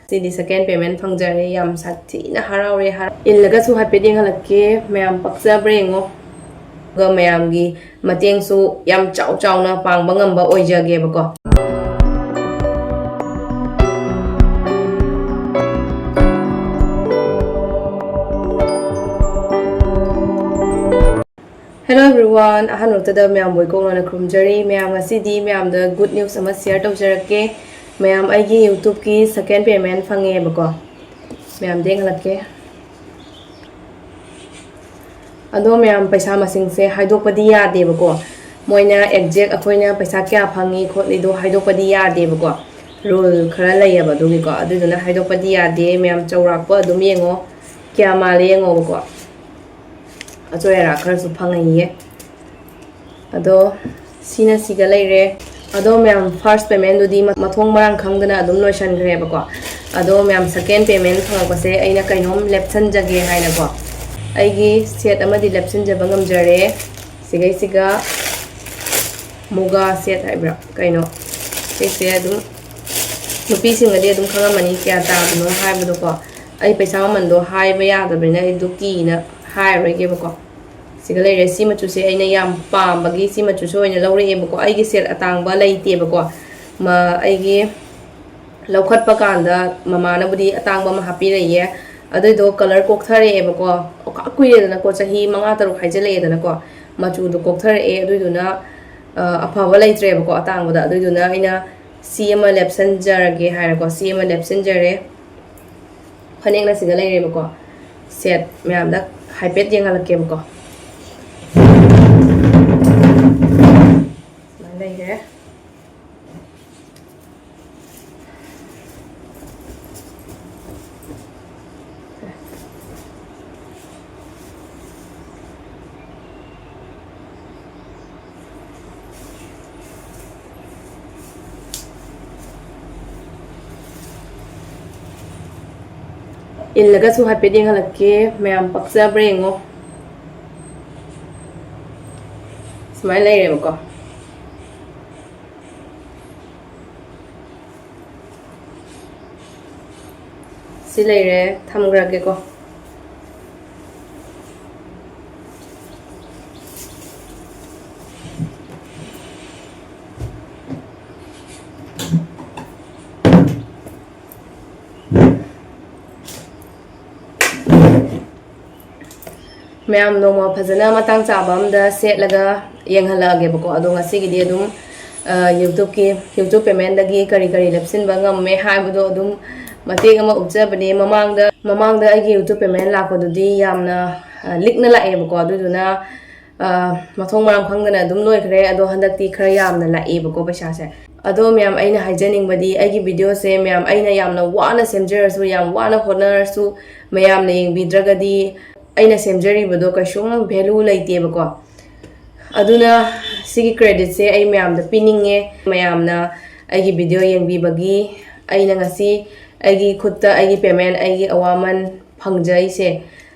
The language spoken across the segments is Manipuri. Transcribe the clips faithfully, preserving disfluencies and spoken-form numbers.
ꯁꯤꯗꯤ second payment ꯐꯪꯖꯔꯦ꯫ ꯌꯥꯝ ꯁꯥꯊꯤꯅ ꯍꯔꯥꯎꯔꯦ꯫ ꯍꯔꯥꯎ-, ꯏꯜꯂꯒꯁꯨ ꯍꯥꯏꯐꯦꯠ ꯌꯦꯡꯍꯜꯂꯛꯀꯦ꯫ ꯃꯌꯥꯝ ꯄꯛꯆꯕ꯭ꯔꯥ ꯌꯦꯡꯉꯣ꯫ ꯑꯗꯨꯒ ꯃꯌꯥꯝꯒꯤ ꯃꯇꯦꯡꯁꯨ ꯌꯥꯝ ꯆꯥꯎ ꯆꯥꯎꯅ ꯄꯥꯡꯕ ꯉꯝꯕ ꯑꯣꯏꯖꯒꯦꯕꯀꯣ꯫ Hello everyone, ꯑꯍꯥꯟꯕꯃꯛꯇꯗ ꯃꯌꯥꯝꯕꯨ ꯏꯀꯣꯛꯅꯅ ꯈꯨꯔꯨꯝꯖꯔꯤ꯫ ꯃꯌꯥꯝ, ꯉꯁꯤꯗꯤ ꯃꯌꯥꯝꯗ good news ꯑꯃ share ꯇꯧꯖꯔꯛꯀꯦ꯫ ꯃꯌꯥꯝ, ꯑꯩꯒꯤ YouTubeꯀꯤ second payment ꯐꯪꯉꯦꯕꯀꯣ꯫ ꯃꯌꯥꯝꯗ ꯌꯦꯡꯍꯜꯂꯛꯀꯦ꯫ ꯑꯗꯣ ꯃꯌꯥꯝ, ꯄꯩꯁꯥ ꯃꯁꯤꯡꯁꯦ ꯍꯥꯏꯗꯣꯛꯄꯗꯤ ꯌꯥꯗꯦꯕꯀꯣ꯫ ꯃꯣꯏꯅ exact ꯑꯩꯈꯣꯏꯅ ꯄꯩꯁꯥ ꯀꯌꯥ ꯐꯪꯉꯤ ꯈꯣꯠꯂꯤꯗꯣ ꯍꯥꯏꯗꯣꯛꯄꯗꯤ ꯌꯥꯗꯦꯕꯀꯣ꯫ Rule ꯈꯔ ꯂꯩꯌꯦꯕ ꯑꯗꯨꯒꯤꯀꯣ꯫ ꯑꯗꯨꯗꯨꯅ ꯍꯥꯏꯗꯣꯛꯄꯗꯤ ꯌꯥꯗꯦ꯫ ꯃꯌꯥꯝ, ꯆꯥꯎꯔꯥꯛꯄ ꯑꯗꯨꯝ ꯌꯦꯡꯉꯣ꯫ ꯀꯌꯥ ꯃꯥꯜꯂꯦ ꯌꯦꯡꯉꯣꯕꯀꯣ꯫ ꯑꯆꯣꯏ ꯑꯔꯥꯛ ꯈꯔꯁꯨ ꯐꯪꯉꯛꯏꯌꯦ꯫ ꯑꯗꯣ ꯁꯤꯅ ꯁꯤꯒ ꯂꯩꯔꯦ꯫ ꯑꯗꯣ ꯃꯌꯥꯝ, first paymentꯗꯨꯗꯤ ꯃ-, ꯃꯊꯣꯡ ꯃꯔꯥꯡ ꯈꯪꯗꯅ ꯑꯗꯨꯝ ꯂꯣꯏꯁꯟꯈ꯭ꯔꯦꯕꯀꯣ꯫ ꯑꯗꯣ ꯃꯌꯥꯝ, second payment ꯐꯪꯉꯛꯄꯁꯦ ꯑꯩꯅ ꯀꯩꯅꯣꯝ ꯂꯦꯞꯁꯟꯖꯒꯦ ꯍꯥꯏꯅꯀꯣ꯫ ꯑꯩꯒꯤ set ꯑꯃꯗꯤ ꯂꯦꯞꯁꯤꯟꯖꯕ ꯉꯝꯖꯔꯦ꯫ ꯁꯤꯒꯩꯁꯤꯒ ꯃꯨꯒꯥ set ꯍꯥꯏꯕ꯭ꯔꯥ ꯀꯩꯅꯣ, ꯁꯤꯁꯦ ꯑꯗꯨꯝ ꯅꯨꯄꯤꯁꯤꯡꯅꯗꯤ ꯑꯗꯨꯝ ꯈꯪꯉꯝꯃꯅꯤ ꯀꯌꯥ ꯇꯥꯕꯅꯣ ꯍꯥꯏꯕꯗꯣꯀꯣ꯫ ꯑꯩ ꯄꯩꯁꯥ ꯃꯃꯟꯗꯣ ꯍꯥꯏꯕ ꯌꯥꯗꯕꯅꯤꯅ ꯑꯩꯗꯣ ꯀꯤꯅ ꯍꯥꯏꯔꯔꯣꯏꯒꯦꯕꯀꯣ꯫ ꯁꯤꯒ ꯂꯩꯔꯦ꯫ ꯁꯤ ꯃꯆꯨꯁꯦ ꯑꯩꯅ ꯌꯥꯝ ꯄꯥꯝꯕꯒꯤ ꯁꯤ ꯃꯆꯨꯁꯦ ꯑꯣꯏꯅ ꯂꯧꯔꯛꯑꯦꯕꯀꯣ꯫ ꯑꯩꯒꯤ set ꯑꯇꯥꯡꯕ ꯂꯩꯇꯦꯕꯀꯣ꯫ ꯃ-, ꯑꯩꯒꯤ ꯂꯧꯈꯠꯄ ꯀꯥꯟꯗ ꯃꯃꯥꯅꯕꯨꯗꯤ ꯑꯇꯥꯡꯕ ꯑꯃ ꯍꯥꯞꯄꯤꯔꯛꯏꯌꯦ꯫ ꯑꯗꯨꯏꯗꯣ colour ꯀꯣꯛꯊꯔꯛꯑꯦꯕꯀꯣ꯫ ꯑꯣ, ꯀ-, ꯀꯨꯏꯔꯦꯗꯅꯀꯣ, ꯆꯍꯤ ꯃꯉꯥ ꯇꯔꯨꯛ ꯍꯥꯏꯖꯤꯜꯂꯛꯑꯦꯗꯅꯀꯣ꯫ ꯃꯆꯨꯗꯣ ꯀꯣꯛꯊꯔꯛꯑꯦ꯫ ꯑꯗꯨꯏꯗꯨꯅ, ꯑ, ꯑꯐꯕ ꯂꯩꯇ꯭ꯔꯦꯕꯀꯣ ꯑꯇꯥꯡꯕꯗ꯫ ꯑꯗꯨꯏꯗꯨꯅ ꯑꯩꯅ ꯁꯤ ꯑꯃ ꯂꯦꯞꯁꯟꯖꯔꯒꯦ ꯍꯥꯏꯔꯀꯣ, ꯁꯤ ꯑꯃ ꯂꯦꯞꯁꯤꯟꯖꯔꯦ꯫ ꯐꯅꯦꯛꯅ ꯁꯤꯗ ꯂꯩꯔꯦꯕꯀꯣ꯫ Set ꯃꯌꯥꯝꯗ ꯍꯥꯏꯐꯦꯠ ꯌꯦꯡꯍꯜꯂꯛꯀꯦꯕꯀꯣ꯫ ꯁꯨꯃꯥꯏꯅ ꯂꯩꯔꯦ꯫ ꯏꯜꯂꯒꯁꯨ ꯍꯥꯏꯐꯦꯠ ꯌꯦꯡꯍꯜꯂꯛꯀꯦ꯫ ꯃꯌꯥꯝ, ꯄꯛꯆꯕ꯭ꯔꯥ ꯌꯦꯡꯉꯣ꯫ ꯁꯨꯃꯥꯏꯅ ꯂꯩꯔꯦꯕꯀꯣ꯫ ꯁꯤ ꯂꯩꯔꯦ, ꯊꯝꯈ꯭ꯔꯒꯦꯀꯣ꯫ ꯃꯌꯥꯝ ꯅꯣꯡꯃ ꯐꯖꯅ ꯃꯇꯥꯡ ꯆꯥꯕ ꯑꯝꯗ ꯁꯦꯠꯂꯒ ꯌꯦꯡꯍꯜꯂꯛꯑꯒꯦꯕꯀꯣ꯫ ꯑꯗꯣ ꯉꯁꯤꯒꯤꯗꯤ ꯑꯗꯨꯝ, ꯑ, YouTube-ꯀꯤ, YouTube payment-ꯗꯒꯤ ꯀꯔꯤ ꯀꯔꯤ ꯂꯦꯞꯁꯤꯟꯕ ꯉꯝꯃꯦ ꯍꯥꯏꯕꯗꯣ ꯑꯗꯨꯝ ꯃꯇꯦꯛ ꯑꯃ ꯎꯠꯆꯕꯅꯦ꯫ ꯃꯃꯥꯡꯗ, ꯃꯃꯥꯡꯗ ꯑꯩꯒꯤ YouTube payment ꯂꯥꯛꯄꯗꯨꯗꯤ ꯌꯥꯝꯅ, ꯑ, ꯂꯤꯛꯅ ꯂꯥꯛꯑꯦꯕꯀꯣ꯫ ꯑꯗꯨꯗꯨꯅ, ꯑ, ꯃꯊꯣꯡ ꯃꯔꯝ ꯈꯪꯗꯅ ꯑꯗꯨꯝ ꯂꯣꯏꯈ꯭ꯔꯦ꯫ ꯑꯗꯣ ꯍꯟꯗꯛꯇꯤ ꯈꯔ ꯌꯥꯝꯅ ꯂꯥꯛꯑꯦꯕꯀꯣ ꯄꯩꯁꯥꯁꯦ꯫ ꯑꯗꯣ ꯃꯌꯥꯝ, ꯑꯩꯅ ꯍꯥꯏꯖꯅꯤꯡꯕꯗꯤ, ꯑꯩꯒꯤ video-ꯁꯦ ꯃꯌꯥꯝ, ꯑꯩꯅ ꯌꯥꯝꯅ ꯋꯥꯅ ꯁꯦꯝꯖꯔꯁꯨ, ꯌꯥꯝ ꯋꯥꯅ ꯍꯣꯠꯅꯔꯁꯨ, ꯃꯌꯥꯝꯅ ꯌꯦꯡꯕꯤꯗ꯭ꯔꯒꯗꯤ ꯑꯩꯅ ꯁꯦꯝꯖꯔꯤꯕꯗꯣ ꯀꯩꯁꯨꯝ value ꯂꯩꯇꯦꯕꯀꯣ꯫ ꯑꯗꯨꯅ ꯁꯤꯒꯤ credit-ꯁꯦ ꯑꯩ ꯃꯌꯥꯝꯗ ꯄꯤꯅꯤꯡꯉꯦ꯫ ꯃꯌꯥꯝꯅ ꯑꯩꯒꯤ video ꯌꯦꯡꯕꯤꯕꯒꯤ ꯑꯩꯅ ꯉꯁꯤ ꯑꯩꯒꯤ ꯈꯨꯠꯇ ꯑꯩꯒꯤ payment, ꯑꯩꯒꯤ ꯑꯋꯥꯃꯟ ꯐꯪꯖꯩꯁꯦ,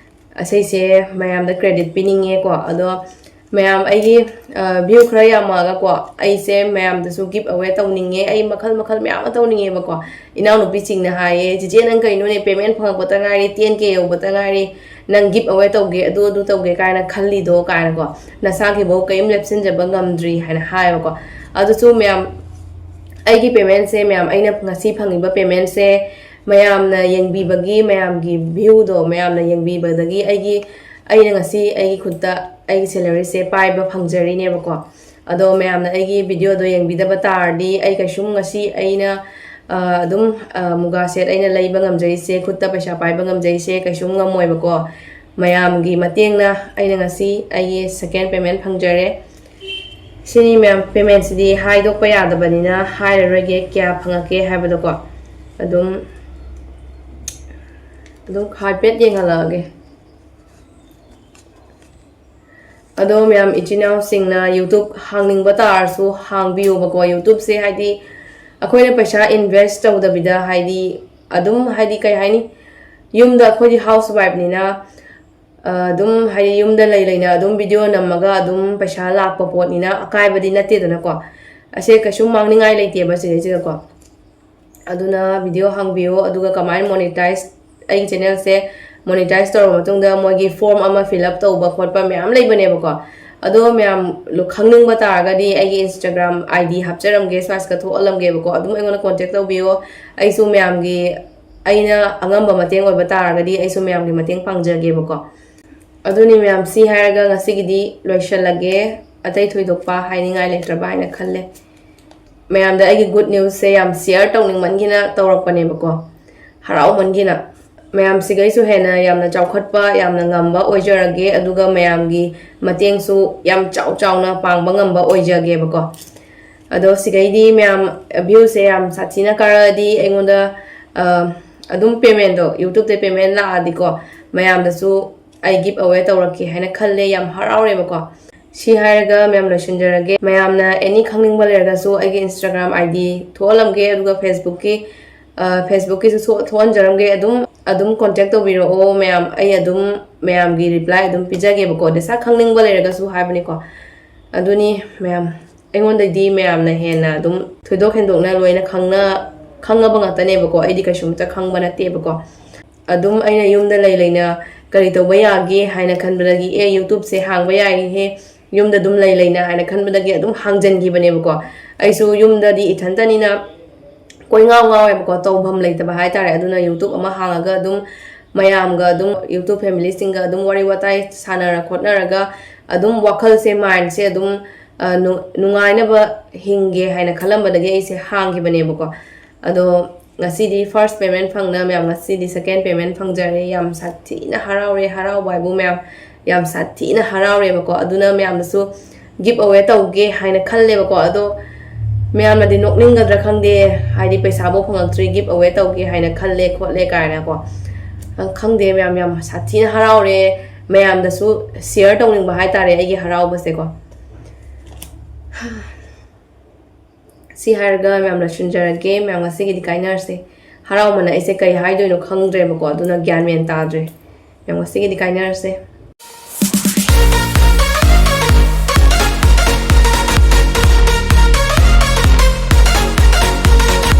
ꯑꯁꯤꯁꯦ ꯃꯌꯥꯝꯗ credit ꯄꯤꯅꯤꯡꯉꯦꯀꯣ꯫ ꯑꯗꯣ ꯃꯌꯥꯝ, ꯑꯩꯒꯤ, ꯑ, view ꯈꯔ ꯌꯥꯝꯃꯛꯑꯒꯀꯣ, ꯑꯩꯁꯦ ꯃꯌꯥꯝꯗꯁꯨ give away ꯇꯧꯅꯤꯡꯉꯦ꯫ ꯑꯩ ꯃꯈꯜ ꯃꯈꯜ ꯃꯌꯥꯝ ꯑꯃ ꯇꯧꯅꯤꯡꯉꯦꯕꯀꯣ꯫ ꯏꯅꯥꯎꯅꯨꯄꯤꯁꯤꯡꯅ ꯍꯥꯏꯌꯦ, "ꯆꯤꯆꯦ, ꯅꯪ ꯀꯩꯅꯣꯅꯦ, payment ꯐꯪꯉꯛꯄꯇ ꯉꯥꯏꯔꯤ, ten K ꯌꯧꯕꯇ ꯉꯥꯏꯔꯤ, ꯅꯪ give away ꯇꯧꯒꯦ, ꯑꯗꯨ ꯑꯗꯨ ꯇꯧꯒꯦ ꯀꯥꯏꯅ ꯈꯜꯂꯤꯗꯣ?" ꯀꯥꯏꯅꯀꯣ, "ꯅꯁꯥꯒꯤꯐꯧ ꯀꯔꯤꯝ ꯂꯦꯞꯁꯤꯟꯖꯕ ꯉꯝꯗ꯭ꯔꯤ" ꯍꯥꯏꯅ ꯍꯥꯏꯌꯦꯕꯀꯣ꯫ ꯑꯗꯨꯁꯨ ꯃꯌꯥꯝ, ꯑꯩꯒꯤ payment-ꯁꯦ, ꯃꯌꯥꯝ, ꯑꯩꯅ ꯉꯁꯤ ꯐꯪꯉꯤꯕ payment-ꯁꯦ ꯃꯌꯥꯝꯅ ꯌꯦꯡꯕꯤꯕꯒꯤ, ꯃꯌꯥꯝꯒꯤ view-ꯗꯣ, ꯃꯌꯥꯝꯅ ꯌꯦꯡꯕꯤꯕꯗꯒꯤ ꯑꯩꯒꯤ, ꯑꯩꯅ ꯉꯁꯤ ꯑꯩꯒꯤ ꯈꯨꯠꯇ ꯑꯩꯒꯤ salary-ꯁꯦ ꯄꯥꯏꯕ ꯐꯪꯖꯔꯤꯅꯦꯕꯀꯣ꯫ ꯑꯗꯣ ꯃꯌꯥꯝꯅ ꯑꯩꯒꯤ video-ꯗꯣ ꯌꯦꯡꯕꯤꯗꯕ ꯇꯥꯔꯗꯤ, ꯑꯩ ꯀꯩꯁꯨꯝ ꯉꯁꯤ ꯑꯩꯅ, ꯑ, ꯑꯗꯨꯝ, ꯑ, ꯃꯨꯒꯥ set ꯑꯩꯅ ꯂꯩꯕ ꯉꯝꯖꯔꯤꯁꯦ, ꯈꯨꯠꯇ ꯄꯩꯁꯥ ꯄꯥꯏꯕ ꯉꯝꯖꯔꯤꯁꯦ ꯀꯩꯁꯨꯝ ꯉꯝꯃꯣꯏꯕꯀꯣ꯫ ꯃꯌꯥꯝꯒꯤ ꯃꯇꯦꯡꯅ ꯑꯩꯅ ꯉꯁꯤ ꯑꯩꯒꯤ second payment ꯐꯪꯖꯔꯦ꯫ ꯁꯤꯅꯤ ꯃꯌꯥꯝ, payment-ꯁꯤꯗꯤ ꯍꯥꯏꯗꯣꯛꯄ ꯌꯥꯗꯕꯅꯤꯅ ꯍꯥꯏꯔꯔꯣꯏꯒꯦ, ꯀꯌꯥ ꯐꯪꯉꯛꯀꯦ ꯍꯥꯏꯕꯗꯣꯀꯣ꯫ ꯑꯗꯨꯝ, ꯑꯗꯨꯝ ꯍꯥꯏꯐꯦꯠ ꯌꯦꯡꯍꯜꯂꯛꯑꯒꯦ꯫ ꯑꯗꯣ ꯃꯌꯥꯝ, ꯏꯆꯤꯟ ꯏꯅꯥꯎꯁꯤꯡꯅ YouTube ꯍꯥꯡꯅꯤꯡꯕ ꯇꯥꯔꯁꯨ ꯍꯥꯡꯕꯤꯌꯣꯕꯀꯣ꯫ YouTube-ꯁꯦ ꯍꯥꯏꯗꯤ ꯑꯩꯈꯣꯏꯅ ꯄꯩꯁꯥ invest ꯇꯧꯗꯕꯤꯗ, ꯍꯥꯏꯗꯤ ꯑꯗꯨꯝ, ꯍꯥꯏꯗꯤ ꯀꯩ ꯍꯥꯏꯅꯤ, ꯌꯨꯝꯗ ꯑꯩꯈꯣꯏꯗꯤ house wife-ꯅꯤꯅ, ꯑ, ꯑꯗꯨꯝ ꯍꯥꯏꯗꯤ ꯌꯨꯝꯗ ꯂꯩ ꯂꯩꯅ ꯑꯗꯨꯝ video ꯅꯝꯃꯒ ꯑꯗꯨꯝ ꯄꯩꯁꯥ ꯂꯥꯛꯄ ꯄꯣꯠꯅꯤꯅ ꯑꯀꯥꯏꯕꯗꯤ ꯅꯠꯇꯦꯗꯅꯀꯣ꯫ ꯑꯁꯦ ꯀꯩꯁꯨꯝ ꯃꯥꯡꯅꯤꯡꯉꯥꯏ ꯂꯩꯇꯦꯕ ꯁꯤꯗꯩꯁꯤꯗꯀꯣ꯫ ꯑꯗꯨꯅ video ꯍꯥꯡꯕꯤꯌꯣ, ꯑꯗꯨꯒ ꯀꯃꯥꯏꯅ monetize ꯑꯩꯒꯤ ꯆꯦꯅꯦꯜꯁꯦ ꯃꯣꯅꯤꯇꯥꯏꯁ ꯇꯧꯔꯕ ꯃꯇꯨꯡꯗ ꯃꯣꯏꯒꯤ ꯐꯣꯔꯝ ꯑꯃ ꯐꯤꯜ ꯑꯞ ꯇꯧꯕ ꯈꯣꯠꯄ ꯃꯌꯥꯝ ꯂꯩꯕꯅꯦꯕꯀꯣ꯫ ꯑꯗꯣ ꯃꯌꯥꯝ ꯂꯣ-, ꯈꯪꯅꯤꯡꯕ ꯇꯥꯔꯒꯗꯤ ꯑꯩꯒꯤ ꯏꯟꯁꯇꯥꯒ꯭ꯔꯥꯝ ꯑꯥꯏ ꯗꯤ ꯍꯥꯞꯆꯔꯝꯒꯦ, ꯁ꯭ꯋꯥꯏꯁꯤꯗ ꯊꯣꯛꯍꯜꯂꯝꯒꯦꯕꯀꯣ꯫ ꯑꯗꯨꯝ ꯑꯩꯉꯣꯟꯗ ꯀꯣꯟꯇꯦꯛ ꯇꯧꯕꯤꯌꯣ꯫ ꯑꯩꯁꯨ ꯃꯌꯥꯝꯒꯤ, ꯑꯩꯅ ꯑꯉꯝꯕ ꯃꯇꯦꯡ ꯑꯣꯏꯕ ꯇꯥꯔꯒꯗꯤ ꯑꯩꯁꯨ ꯃꯌꯥꯝꯒꯤ ꯃꯇꯦꯡ ꯄꯥꯡꯖꯒꯦꯕꯀꯣ꯫ ꯑꯗꯨꯅꯤ ꯃꯌꯥꯝ, ꯁꯤ ꯍꯥꯏꯔꯒ ꯉꯁꯤꯒꯤꯗꯤ ꯂꯣꯏꯁꯤꯜꯂꯒꯦ꯫ ꯑꯇꯩ ꯊꯣꯏꯗꯣꯛꯄ ꯍꯥꯏꯅꯤꯡꯉꯥꯏ ꯂꯩꯇ꯭ꯔꯕ ꯍꯥꯏꯅ ꯈꯜꯂꯦ꯫ ꯃꯌꯥꯝꯗ ꯑꯩꯒꯤ ꯒꯨꯗ ꯅ꯭ꯌꯨꯁꯁꯦ ꯌꯥꯝ ꯁꯤꯌꯔ ꯇꯧꯅꯤꯡꯃꯟꯒꯤꯅ ꯇꯧꯔꯛꯄꯅꯦꯕꯀꯣ, ꯍꯔꯥꯎꯃꯟꯒꯤꯅ꯫ ꯃꯌꯥꯝ, ꯁꯤꯒꯩꯁꯨ ꯍꯦꯟꯅ ꯌꯥꯝꯅ ꯆꯥꯎꯈꯠꯄ, ꯌꯥꯝꯅ ꯉꯝꯕ ꯑꯣꯏꯖꯔꯒꯦ, ꯑꯗꯨꯒ ꯃꯌꯥꯝꯒꯤ ꯃꯇꯦꯡꯁꯨ ꯌꯥꯝ ꯆꯥꯎ ꯆꯥꯎꯅ ꯄꯥꯡꯕ ꯉꯝꯕ ꯑꯣꯏꯖꯒꯦꯕꯀꯣ꯫ ꯑꯗꯣ ꯁꯤꯒꯩꯗꯤ ꯃꯌꯥꯝ, ꯚ꯭ꯌꯨꯁꯦ ꯌꯥꯝ ꯁꯥꯊꯤꯅ ꯀꯥꯔꯛꯑꯗꯤ ꯑꯩꯉꯣꯟꯗ, ꯑ, ꯑꯗꯨꯝ ꯄꯦꯃꯦꯟꯗꯣ, ꯌꯨꯇ꯭ꯌꯨꯕꯇ ꯄꯦꯃꯦꯟ ꯂꯥꯛꯑꯗꯤꯀꯣ, ꯃꯌꯥꯝꯗꯁꯨ ꯑꯩ ꯒꯤꯐ ꯑꯋꯦ ꯇꯧꯔꯛꯀꯦ ꯍꯥꯏꯅ ꯈꯜꯂꯦ꯫ ꯌꯥꯝ ꯍꯔꯥꯎꯔꯦꯕꯀꯣ꯫ ꯁꯤ ꯍꯥꯏꯔꯒ ꯃꯌꯥꯝ ꯂꯣꯏꯁꯤꯟꯖꯔꯒꯦ꯫ ꯃꯌꯥꯝꯅ ꯑꯦꯅꯤ ꯈꯪꯅꯤꯡꯕ ꯂꯩꯔꯒꯁꯨ ꯑꯩꯒꯤ ꯏꯟꯁꯇꯥꯒ꯭ꯔꯥꯝ ꯑꯥꯏ ꯗꯤ ꯊꯣꯛꯍꯜꯂꯝꯒꯦ, ꯑꯗꯨꯒ ꯐꯦꯁꯕꯨꯛꯀꯤ, ꯑ, ꯐꯦꯁꯕꯨꯛꯀꯤꯁꯨ ꯊꯣꯛ-, ꯊꯣꯛꯍꯟꯖꯔꯝꯒꯦ꯫ ꯑꯗꯨꯝ, ꯑꯗꯨꯝ ꯀꯣꯟꯇꯦꯛ ꯇꯧꯕꯤꯔꯛꯑꯣ ꯃꯌꯥꯝ, ꯑꯩ ꯑꯗꯨꯝ ꯃꯌꯥꯝꯒꯤ ꯔꯤꯄ꯭ꯂꯥꯏ ꯑꯗꯨꯝ ꯄꯤꯖꯒꯦꯕꯀꯣ, ꯗꯦꯁꯥ ꯈꯪꯅꯤꯡꯕ ꯂꯩꯔꯒꯁꯨ ꯍꯥꯏꯕꯅꯤꯀꯣ꯫ ꯑꯗꯨꯅꯤ ꯃꯌꯥꯝ, ꯑꯩꯉꯣꯟꯗꯩꯗꯤ ꯃꯌꯥꯝꯅ ꯍꯦꯟꯅ ꯑꯗꯨꯝ ꯊꯣꯏꯗꯣꯛ ꯍꯦꯟꯗꯣꯛꯅ ꯂꯣꯏꯅ ꯈꯪꯅ-, ꯈꯪꯉꯕ ꯉꯥꯛꯇꯅꯦꯕꯀꯣ꯫ ꯑꯩꯗꯤ ꯀꯩꯁꯨꯝꯇ ꯈꯪꯕ ꯅꯠꯇꯦꯕꯀꯣ꯫ ꯑꯗꯨꯝ ꯑꯩꯅ ꯌꯨꯝꯗ ꯂꯩ ꯂꯩꯅ ꯀꯔꯤ ꯇꯧꯕ ꯌꯥꯒꯦ ꯍꯥꯏꯅ ꯈꯟꯕꯗꯒꯤ, "ꯑꯦ, ꯌꯨꯇ꯭ꯌꯨꯕꯁꯦ ꯍꯥꯡꯕ ꯌꯥꯏꯍꯦ, ꯌꯨꯝꯗ ꯑꯗꯨꯝ ꯂꯩ ꯂꯩꯅ" ꯍꯥꯏꯅ ꯈꯟꯕꯗꯒꯤ ꯑꯗꯨꯝ ꯍꯥꯡꯖꯟꯈꯤꯕꯅꯦꯕꯀꯣ꯫ ꯑꯩꯁꯨ ꯌꯨꯝꯗꯗꯤ ꯏꯊꯟꯇꯅꯤꯅ ꯀꯣꯏꯉꯥꯎ ꯉꯥꯎꯋꯦꯕꯀꯣ, ꯇꯧꯐꯝ ꯂꯩꯇꯕ ꯍꯥꯏꯇꯥꯔꯦ꯫ ꯑꯗꯨꯅ ꯌꯨꯇ꯭ꯌꯨꯕ ꯑꯃ ꯍꯥꯡꯉꯒ ꯑꯗꯨꯝ ꯃꯌꯥꯝꯒ ꯑꯗꯨꯝ, ꯌꯨꯇ꯭ꯌꯨꯕ ꯐꯦꯃꯤꯂꯤꯁꯤꯡꯒ ꯑꯗꯨꯝ ꯋꯥꯔꯤ ꯋꯥꯇꯥꯏ ꯁꯥꯟꯅꯔ ꯈꯣꯠꯅꯔꯒ ꯑꯗꯨꯝ ꯋꯥꯈꯜꯁꯦ, ꯃꯥꯏꯟꯁꯦ ꯑꯗꯨꯝ, ꯑ, ꯅꯨ-, ꯅꯨꯡꯉꯥꯏꯅꯕ ꯍꯤꯡꯒꯦ ꯍꯥꯏꯅ ꯈꯜꯂꯝꯕꯗꯒꯤ ꯑꯩꯁꯦ ꯍꯥꯡꯈꯤꯕꯅꯦꯕꯀꯣ꯫ ꯑꯗꯣ ꯉꯁꯤꯗꯤ ꯐꯥꯔꯁ ꯄꯦꯃꯦꯟ ꯐꯪꯗꯅ ꯃꯌꯥꯝ, ꯉꯁꯤꯗꯤ ꯁꯦꯀꯦꯟ ꯄꯦꯃꯦꯟ ꯐꯪꯖꯔꯦ꯫ ꯌꯥꯝ ꯁꯥꯊꯤꯅ ꯍꯔꯥꯎꯔꯦ, ꯍꯔꯥꯎꯕ ꯍꯥꯏꯕꯨ ꯃꯌꯥꯝ, ꯌꯥꯝ ꯁꯥꯊꯤꯅ ꯍꯔꯥꯎꯔꯦꯕꯀꯣ꯫ ꯑꯗꯨꯅ ꯃꯌꯥꯝꯗꯁꯨ ꯒꯤꯐ ꯑꯋꯦ ꯇꯧꯒꯦ ꯍꯥꯏꯅ ꯈꯜꯂꯦꯕꯀꯣ꯫ ꯑꯗꯣ ꯃꯌꯥꯝꯅꯗꯤ ꯅꯣꯛꯅꯤꯡꯒꯗ꯭ꯔꯥ ꯈꯪꯗꯦ, ꯍꯥꯏꯗꯤ ꯄꯩꯁꯥꯐꯧ ꯐꯪꯉꯛꯇ꯭ꯔꯤ, ꯒꯤꯐ ꯑꯋꯦ ꯇꯧꯒꯦ ꯍꯥꯏꯅ ꯈꯜꯂꯦ ꯈꯣꯠꯂꯦ ꯀꯥꯏꯅꯀꯣ꯫ ꯑ, ꯈꯪꯗꯦ ꯃꯌꯥꯝ, ꯌꯥꯝ ꯁꯥꯊꯤꯅ ꯍꯔꯥꯎꯔꯦ꯫ ꯃꯌꯥꯝꯗꯁꯨ ꯁꯤꯌꯔ ꯇꯧꯅꯤꯡꯕ ꯍꯥꯏꯇꯥꯔꯦ ꯑꯩꯒꯤ ꯍꯔꯥꯎꯕꯁꯦꯀꯣ꯫ ꯁꯤ ꯍꯥꯏꯔꯒ ꯃꯌꯥꯝ ꯂꯣꯏꯁꯤꯟꯖꯔꯒꯦ꯫ ꯃꯌꯥꯝ ꯉꯁꯤꯒꯤꯗꯤ ꯀꯥꯏꯅꯔꯁꯦ꯫ ꯍꯔꯥꯎꯃꯟꯅ ꯑꯩꯁꯦ ꯀꯩ ꯍꯥꯏꯗꯣꯏꯅꯣ ꯈꯪꯗ꯭ꯔꯦꯕꯀꯣ, ꯑꯗꯨꯅ ꯒ꯭ꯌꯥꯟ ꯃꯦꯟ ꯇꯥꯗ꯭ꯔꯦ꯫ ꯃꯌꯥꯝ ꯉꯁꯤꯒꯤꯗꯤ ꯀꯥꯏꯅꯔꯁꯦ꯫